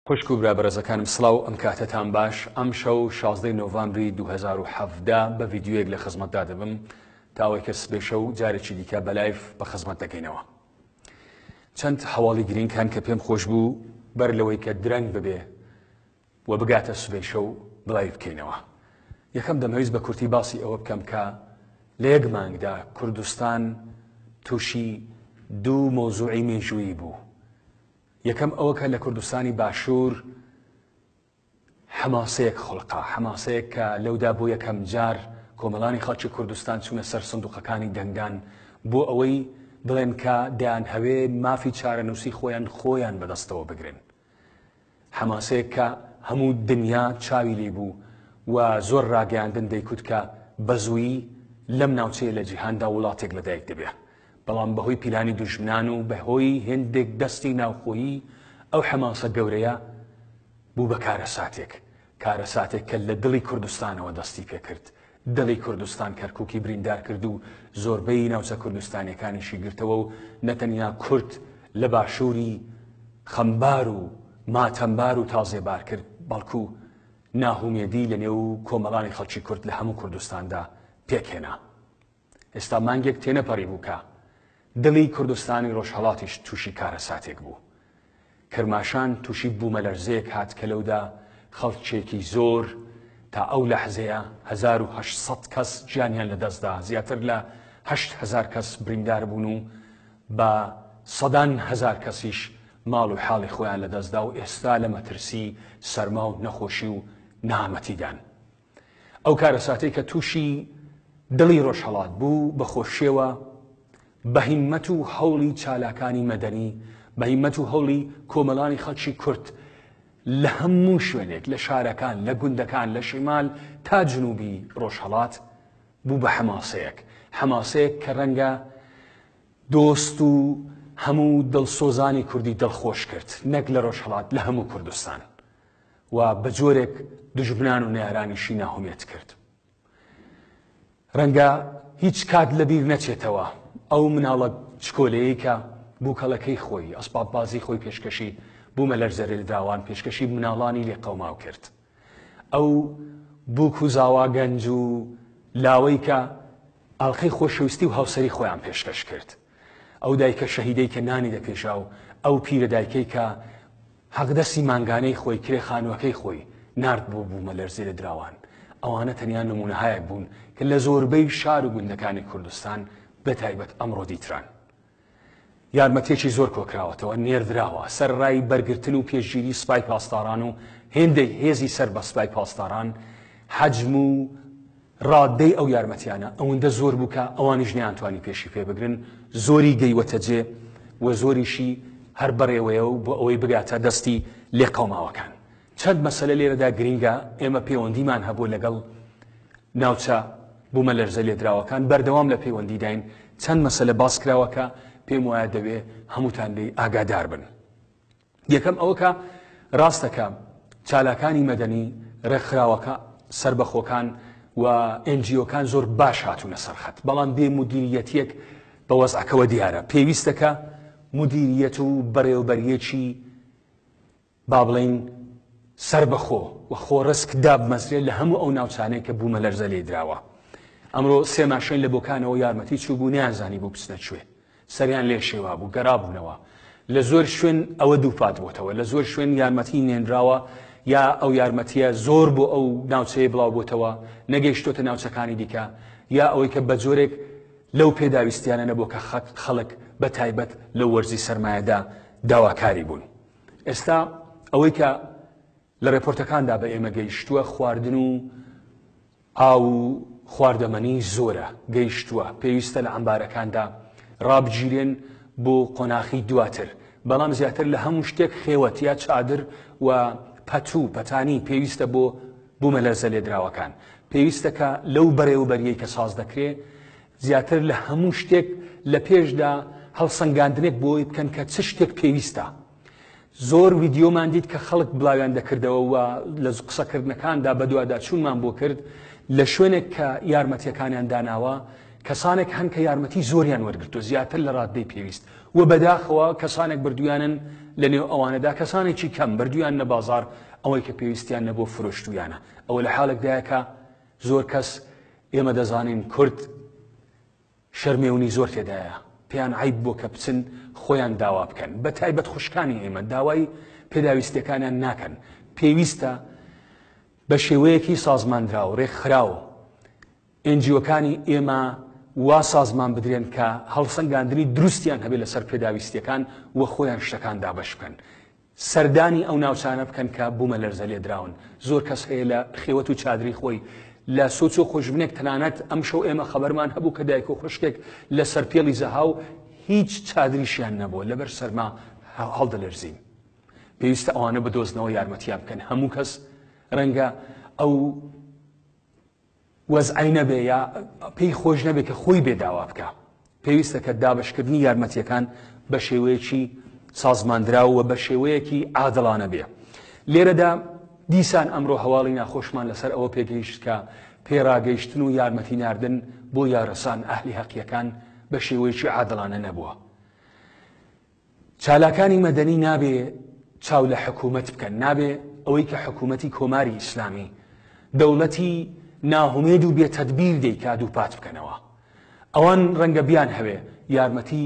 خوشک و برا بەڕێزەکانم سڵاو ئەم کاتەتان باش ئەمشەو 16 نۆڤامبری 2017 بە ڤیدیۆیەک لە خزمەتدا دەبم تا ئەوەی کە سبەی شەو جارێکی دیکە بە live بە خزمەت دەگەینەوە چەند هەواڵی گرینگ هەن کە پێم خۆش بوو بەر لەوەی کە درەنگ ببێ و بگاتە سبەی شەو بڵاوی بکەینەوە. یەکەم دەمەویست بە کورتی باسی ئەوە بکەم کە لە یەک مانگدا کوردستان تووشی دوو مەوزوعی مێژوویی بوو. یەکەم ئەوە کە لە کوردستانی باشوور حەماسەیەک خوڵقا، حەماسەیەک کە لەودا بۆ یەکەم جار کۆمەڵانی خەڵکی کوردستان چوونە سەر سندوقەکانی دەنگدان بۆ ئەوەی بڵێن کە دەیانهەوێ مافی چارەنووسی خۆیان خۆیان بەدەستەوە بگرن. حەماسەیەک کە هەموو دنیا چاوی لێی بوو و زۆر ڕاگەیاندن دەیکوت کە بەزوویی لەم ناوچەیە لە جیهاندا وڵاتێک لەدایک دەبێ. بەڵام بەهۆی پیلانی دوژمنان و بەهۆی هێندێک دەستی ناوخۆیی ئەو حەماسە گەورەیە بوو بە کارەساتێک. کارەساتێک کە لە دڵی کوردستانەوە دەستی پێکرد. دڵی کوردستان کەرکووکی بریندار کرد و زۆربەی ناوچە کوردستانیەکانیشی گرتەوە و نەتەنیا کورد لە باشووری خەمبار و ماتەمبار و تازێبار کرد، بەڵکو ناهومێدی لە نێو کۆمەڵانی خەڵکی کورد لە هەموو کوردستاندا پێکهێنا. ئێستا مانگێک تێنەپەڕیبوو کە دڵی کوردستانی ڕۆژهەڵاتیش تووشی کارەساتێک بوو. کرماشان تووشی بوومەلەرزەیەک هات کە لەودا خەڵکێکی زۆر تا ئەو لەحزەیە 1800 کەس گیانیان لەدەستدا، زیاتر لە 8000 کەس بریندار بوون و بە سەدان هەزار کەسیش ماڵ و حاڵی خۆیان لەدەستدا و ئێستا لە مەترسی سەرما و نەخۆشی و نەهامەتیدان. ئەو کارەساتەی کە تووشی دڵی ڕۆژهەڵات بوو بە خۆشیەوە بە هیمەت و هەوڵی چالاکانی مەدەنی، بە هیمەت و هەوڵی کۆمەڵانی خەڵکی کورد لە هەموو شوێنێک، لە شارەکان، لە گوندەکان، لە شیمال تا جنوبی ڕۆژهەڵات بوو بە حەماسەیەک. حەماسەیەک کە ڕەنگە دۆست و هەموو دڵسۆزانی کوردی دڵخۆش کرد، نەک لە ڕۆژهەڵات، لە هەموو کوردستان. و بە جۆرێک دوژمنان و نەیارانیشی ناهومێد کرد. ڕەنگە هیچ کات لەبیر نەچێتەوە ئەو مناڵە چکۆلەیەی کە بووکەڵەکەی خۆی، ئەسپاببازی خۆی پێشکەشی بوومەلەرزەلێدراوان، پێشکەشی مناڵانی لێقەوماو کرد. ئەو بووک و زاوا گەنج و لاوەی کە ئاڵقەی خۆشەویستی و هاوسەری خۆیان پێشکەش کرد. ئەو دایکە شەهیدەی کە نانی دەپێژا و ئەو پیرە دایکەی کە حەقدەستی مانگانەی خۆی، کرێ خانووەکەی خۆی، نارد بۆ بوومەلەرزەلێدراوان. ئەوانە تەنیا نموونەهایەک بوون کە لە زۆربەی شار و گوندەکانی کوردستان بە تایبەت ئەمڕۆ دیتران. یارمەتییەکی زۆر کۆکراوەتەوە، نێردراوە، سەرەڕای بەرگرتن و پێشگیری سپای پاسداران و هێندێک هێزی سەر بە سپای پاسداران، حەجم و ڕادەی ئەو یارمەتیانە ئەوەندە زۆر بوو کە ئەوانیش نەیانتوانی پێشی پێ بگرن، زۆری گەیوەتە جێ و زۆریشی هەر بەڕێوەیە و بۆ ئەوەی بگاتە دەستی لێقەوماوەکان. چەند مەسەلە لێرەدا گرینگە، ئێمە پێوەندیمان هەبوو لەگەڵ ناوچە بوومەلەرزە لێدراوەکان، بەردەوام لە پەیوەندیداین، چەند مەسەلە باس کراوە کە پێم وایە دەوێ هەمووتان لێی ئاگادار بن. یەکەم ئەوە کە ڕاستە کە چالاکانی مەدەنی، ڕێکخراوەکە سەربەخۆکان و NGO کان زۆر باش هاتوونە سەر خەت، بەڵام بێ مودیریەتیەک بە وەزعەکەوە دیارە. پێویستە کە مودیریەت و بەڕێوەبەریەکی با بڵێین سەربەخۆ و خۆڕسک دابمەزرێت لە هەموو ئەو ناوچانەی کە بوومەلەرزە لێی دراوە. ئەمڕۆ سێ ماشێن لە بۆکانەوە یارمەتی چووبوو نەیانزانیبوو بچنە کوێ. سەریان لێ شێوابوو، گەرابوونەوە. لە زۆر شوێن ئەوە دووپات بۆتەوە، لە زۆر شوێن یارمەتی نێنراوە یا ئەو یارمەتییە زۆر بۆ ئەو ناوچەیە بڵاو بۆتەوە، نەگەیشتۆتە ناوچەکانی دیکە، یا ئەوەی کە بە جۆرێک لەو پێداویستیانە نەبووە کە خەڵک بە تایبەت لەو وەرزی سەرمایەدا داواکاری بوون. ئێستا ئەوەی کە لە ڕێپۆرتەکاندا بە ئێمە گەیشتووە خواردن و ئاو و خواردەمەنی زۆرە گەیشتووە، پێویستە لە عەمبارەکاندا ڕابگیرێن بۆ قۆناخی دواتر، بەڵام زیاتر لە هەموو شتێک خێوەت یا چادر و پەتوو، پەتانی، پێویستە بۆ بوومەلەرزەلێدراوەکان. پێویستە کە لەو بەرێوەبەریەی کە ساز دەکرێ زیاتر لە هەموو شتێک لە پێشدا هەڵسەنگاندنێک بۆی بکەن کە چ شتێک پێویستە. زۆر ویدیۆمان دیت کە خەڵک بڵاویان دەکردەوە و لە قسەکردنەکاندا بەدواداچوونمان بۆ کرد لە شوێنێک کە یارمەتیەکانیان داناوە کەسانێک هەن کە یارمەتی زۆریان وەرگرتووە زیاتر لە ڕاددەی پێویست و بەداخەوە کەسانێک بردویانن لە نێو ئەوانەدا کەسانێکی کەم بردوویاننە بازاڕ ئەوەی کە پێویستیان نەبووە فرۆشتوویانە. ئەوە لە حاڵێکدایە کە زۆر کەس ئێمە دەزانین کورد شەرمێونی زۆر تێدایە، پێیان عەیب بووە کە بچن خۆیان داوا بکەن، بە تایبەت خوشکانی ئێمە داوای پێداویستیەکانیان ناکەن، پێویستە بە شێوەیەکی سازماندراو، رێکخراو، ئێنجیۆکانی ئێمە وا سازمان بدرێن کە هەڵسەنگاندنی دروستیان هەبێت لەسەر پێداویستیەکان و خۆیان شتەکان دابەش بکەن. سەردانی ئەو ناوچانە بکەن کە بوومەلەرزە لێدراون. زۆر کەس هەیە لە خێوەت و چادری خۆی لە سۆچ و قوژبنێک تەنانەت ئەمشەو ئێمە خەبەرمان هەبوو کە دایک و خوشکێک لە سەرپێڵی زەهاو هیچ چادریشیان نەبووە لەبەر سەرما هەڵدەلەرزین. پێویستە ئەوانە بدۆزنەوە یارمەتیان بکەن. هەموو کەس ڕەنگە ئەو وەزعەی نەبێ یا پێی خۆش نەبێ کە خۆی بێ داوا بکا. پێویستە کە دابەشکردنی یارمەتییەکان بە شێوەیەکی سازماندراو و بە شێوەیەکی عادڵانە بێ. لێرەدا دیسان ئەمڕۆ هەواڵی ناخۆشمان لەسەر ئەوە پێگەیشت کە پێڕاگەیشتن و یارمەتی ناردن بۆ یارسان ئەهلی هەقییەکان بە شێوەیەکی عادڵانە نەبووە. چالاکانی مەدەنی نابێ چاو لە حکوومەت بکەن، نابێ ئەوەی کە حکوومەتی کۆماری ئیسلامی، دەوڵەتی ناهومێد و بێ تەدبیر دەیکا دووپات بکەنەوە. ئەوان ڕەنگە بیانهەوێ یارمەتی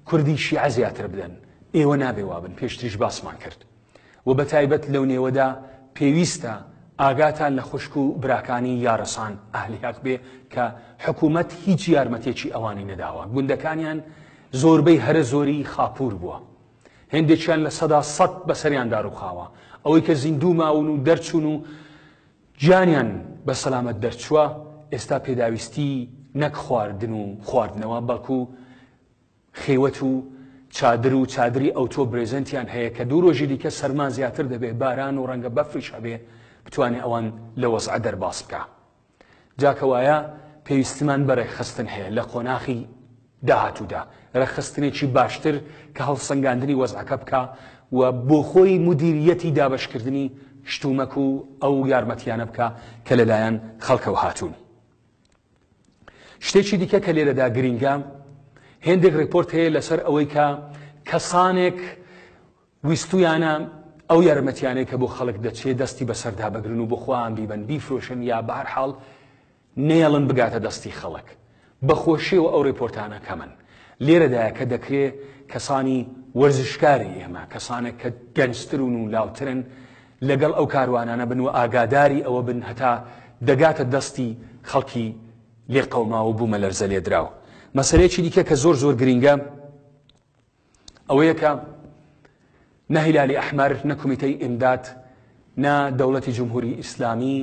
کوردی شیعە زیاتر بدەن، ئێوە نابێ وابن، پێشتریش باسمان کرد. و بە تایبەت لەو نێوەدا پێویستە ئاگاتان لە خوشک و براکانی یارسان ئەهلی هەق بێ کە حکوومەت هیچ یارمەتێکی ئەوانی نەداوە. گوندەکانیان زۆربەی هەرە زۆری خاپوور بووە. هێندێکیان 100% بەسەریاندا ڕووخاوە. ئەوەی کە زیندوو ماون و دەرچوون و گیانیان بە سەلامەت دەرچووە، ئێستا پێداویستی نەک خواردن و خواردنەوە بەڵکو خێوەت و چادر و چادری ئەوتۆ برێزنتیان هەیە کە دوو ڕۆژی دیکە سەرما زیاتر دەبێ، باران و ڕەنگە بەفریش هەبێ، بتوانێ ئەوان لە وەزعە دەرباز بکا. جا کەوایە پێویستمان بە ڕێکخستن هەیە لە قۆناخی داهاتوودا، ڕێکخستنێکی باشتر کە هەڵسەنگاندنی وەزعەکە بکا و بۆخۆی مودیریەتی دابەشکردنی شتومەک و ئەو یارمەتیانە بکا کە لەلایەن خەڵکەوە هاتوون. شتێکی دیکە کە لێرەدا گرینگە، هێندێک ڕێپۆرت هەیە لەسەر ئەوەی کە کەسانێک ویستویانە ئەو یارمەتیانەی کە بۆ خەڵک دەچێ دەستی بەسەردا بگرن و بۆ خۆیان بیبەن بیفرۆشن یا بە هەر حاڵ نەیەڵن بگاتە دەستی خەڵک. بە خۆشیەوە ئەو ڕێپۆرتانە کەمن. لێرەدایە کە دەکرێ کەسانی وەرزشکاری ئێمە، کەسانێک کە گەنجترون و لاوترن لەگەڵ ئەو کاروانانە بن و ئاگاداری ئەوە بن هەتا دەگاتە دەستی خەڵکی لێقەوماو و بوومەلەرزەلێدراو. مەسەلەیەکی دیکە کە زۆر زۆر گرینگە ئەوەیە کە نە هیلالی ئەحمەر، نە کومیتەی ئیمداد، نە دەوڵەتی جمهوری ئیسلامی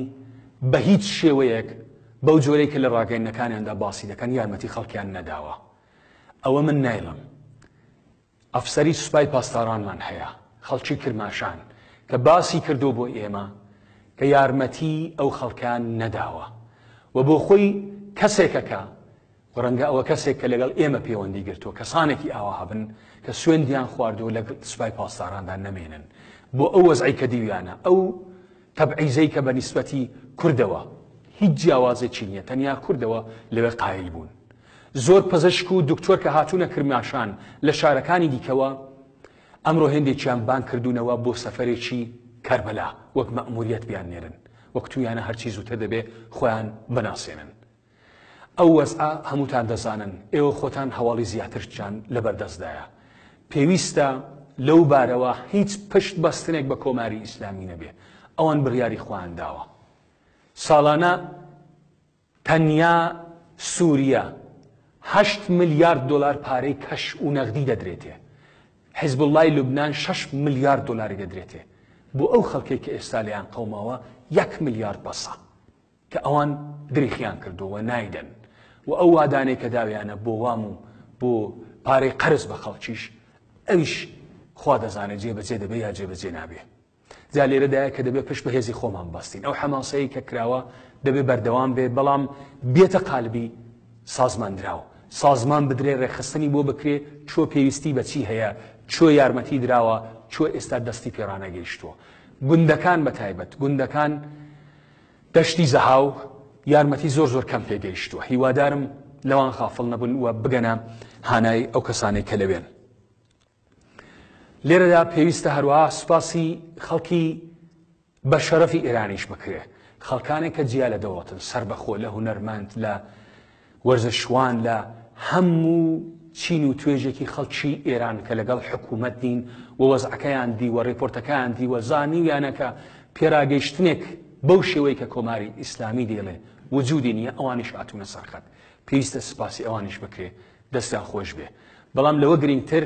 بە هیچ شێوەیەک بەو جۆرەی کە لە ڕاگەیندنەکانیاندا باسی دەکەن یارمەتی خەڵکیان نەداوە. ئەوە من نایڵم. ئەفسەری سوپای پاسدارانمان هەیە خەڵکی کرماشان کە باسی کردو بۆ ئێمە کە یارمەتی ئەو خەڵکان نەداوە و بۆ خۆی کەسێکەکە ڕەنگە ئەوە کەسێک کە لەگەڵ ئێمە پەیوەندی گرتووە کەسانێکی ئاوا هەبن کە سوێندیان خواردووە لە سوپای پاسداراندا نەمێنن بۆ ئەو وەزعی کە دیویانە ئەو تەبعیزەی کە بە نیسبەتی کوردەوە هیچ جیاوازێکی نییە تەنیا کوردەوە لەوێ قایل بوون زۆر پزشک و دکتۆر کە هاتوونە کرماشان لە شارەکانی دیکەوە ئەمڕۆ هێندێکیان بانگ کردوونەوە بۆ سەفەرێکی کەربەلا وەک مەئموریەت بیاننێرن وەک تویانە هەرچی زووتر دەبێ خۆیان بناسێنن. ئەو وەزعە هەمووتان دەزانن، ئێوە خۆتان هەواڵی زیاترتان لەبەردەستدایە. پێویستە لەو بارەوە هیچ پشت بەستنێک بە کۆماری ئیسلامی نەبێ. ئەوان بڕیاری خۆیان داوە. ساڵانە تەنیا سوریە هەشت ملیارد دۆلار پارەی کەش و نەغدی دەدرێتێ. حیزبوڵڵای لوبنان شەش ملیارد دۆلاری دەدرێتێ. بۆ ئەو خەڵکەی کە ئێستا لێیان قەوماوە یەک ملیارد بەسە. کە ئەوان دریخیان کردووە و نایدەن و ئەو وادانەی کە داویانە بۆ وام و بۆ پارەی قەرز بە خەڵکیش ئەویش خوا دەزانێت جێبەجێ دەبێ یا جێبەجێ نابێ. جا لێرەدایە کە دەبێ پشت بە هێزی خۆمان بەستین. ئەو حەماسەیە کە کراوە دەبێ بەردەوام بێ، بەڵام بێتە قالبی سازماندراو. سازمان بدرێ، ڕێکخستنی بۆ بکرێ، چۆ پێویستی بە چی هەیە، چۆ یارمەتی دراوە، چۆ ئێستا دەستی پێڕانەگەیشتووە. گوندەکان بە تایبەت، گوندەکان دەشتی زەهاو یارمەتی زۆر زۆر کەم پێگەیشتووە. هیوادارم لەوان غافڵ نەبن و بگەنە هانای ئەو کەسانەی کە لەوێن. لێرەدا پێویستە هەروەها سوپاسی خەڵکی بە شەرەفی ئێرانیش بکرێ، خەڵکانێک کە جیا لە دەوڵەتن، سەربەخۆ، لە هونەرمەند، لە وەرزشوان، لە هەموو چین و توێژێکی خەڵکی ئێران کە لەگەڵ حکوومەت نین و وەزعەکەیان دیوە، ڕێپۆرتەکەیان دیوە، زانیویانە کە پێراگەیشتنێک بەو شێوەی کە کۆماری ئیسلامی دەیڵێ وجودی نییە، ئەوانیش هاتوونە سەر خەت. پێویستە سپاسی ئەوانیش بکرێ، دەستیان خۆش بێ. بەڵام لەوە گرینگتر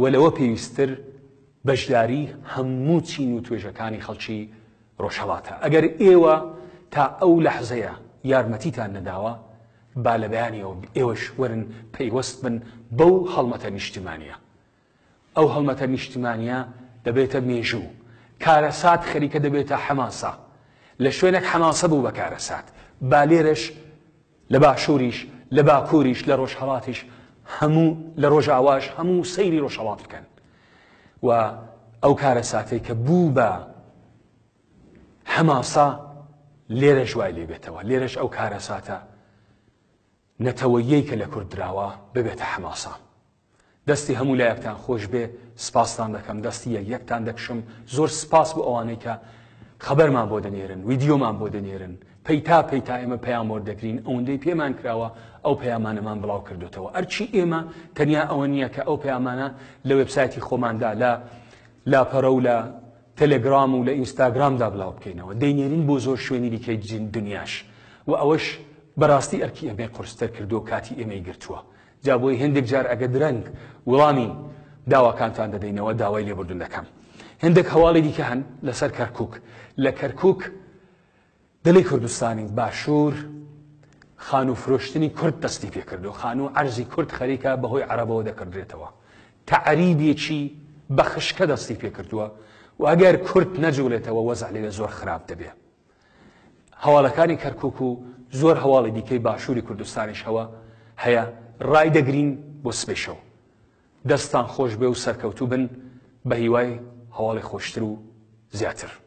و لەوە پێویستتر بەشداری هەموو چین و توێژەکانی خەڵکی ڕۆژهەڵاتە. ئەگەر ئێوە تا ئەو لەحزەیە یارمەتیتان نەداوە، با لە بەیانیەوە ئێوەش وەرن پەیوەست بن بەو هەڵمەتە نیشتیمانیە. ئەو هەڵمەتە نیشتیمانیە دەبێتە مێژوو. کارەسات خەریکە دەبێتە حەماسە. لە شوێنێک حەماسە بوو بە کارەسات. با لێرەش لە باشووریش، لە باکووریش، لە ڕۆژهەڵاتیش هەموو، لە ڕۆژاواش هەموو سەیری ڕۆژهەڵات بکەن و ئەو کارەساتەی کە بوو بە حەماسە لێرەش وای لێ بێتەوە، لێرەش ئەو کارەساتە نەتەوەییەی کە لە کورد دراوە ببێتە حەماسە. دەستی هەموو لایەکتان خۆش بێ سپاستان دەکەم دەستی یەک یەکتان دەکشم زۆر سپاس بۆ ئەوانەی کە خەبەرمان بۆ دەنێرن ویدیۆمان بۆ دەنێرن پەیتا پەیتا ئێمە پەیام وەردەگرین ئەوەندەی پێمان کراوە ئەو پەیامانەمان بڵاو کردوتەوە ئەرچی ئێمە تەنیا ئەوە نییە کە ئەو پەیامانە لە وێبسایتی خۆماندا لە لاپەڕە و لە تەلەگرام و لە ئینستاگرامدا بڵاو بکەینەوە دەینێرین بۆ زۆر شوێنی دیکەی دنیاش و ئەوەش بەڕاستی ئەرکی ئێمەی قورستر کردو کاتی ئێمەی گرتووە جا بۆیە هێندێک جار ئەگەر درەنگ وڵامی داواکانتان دەدەینەوە داوای لێبوردن دەکەم. هێندێک هەواڵی دیکە هەن لەسەر کەرکوک. لە کەرکوک دڵی کوردستانی باشوور خانوو فرۆشتنی کورد دەستی پێکردو خانوو عەرزی کورد خەریکە بەهۆی عەرەبەوە دەکڕدرێتەوە. تەعریبێکی بە خشکە دەستی پێکردووە و ئەگەر کورد نەجوڵێتەوە وەزع لەوێ زۆر خراپ دەبێ. هەواڵەکانی کەرکوک و زۆر هەواڵی دیکەی باشووری کوردستانیش هەوە هەیە ڕایدەگرین بۆ سبەی شەو. دەستتان خۆش بێ و سەرکەوتوو بن بە هیوای هەواڵی خۆشتر و زیاتر.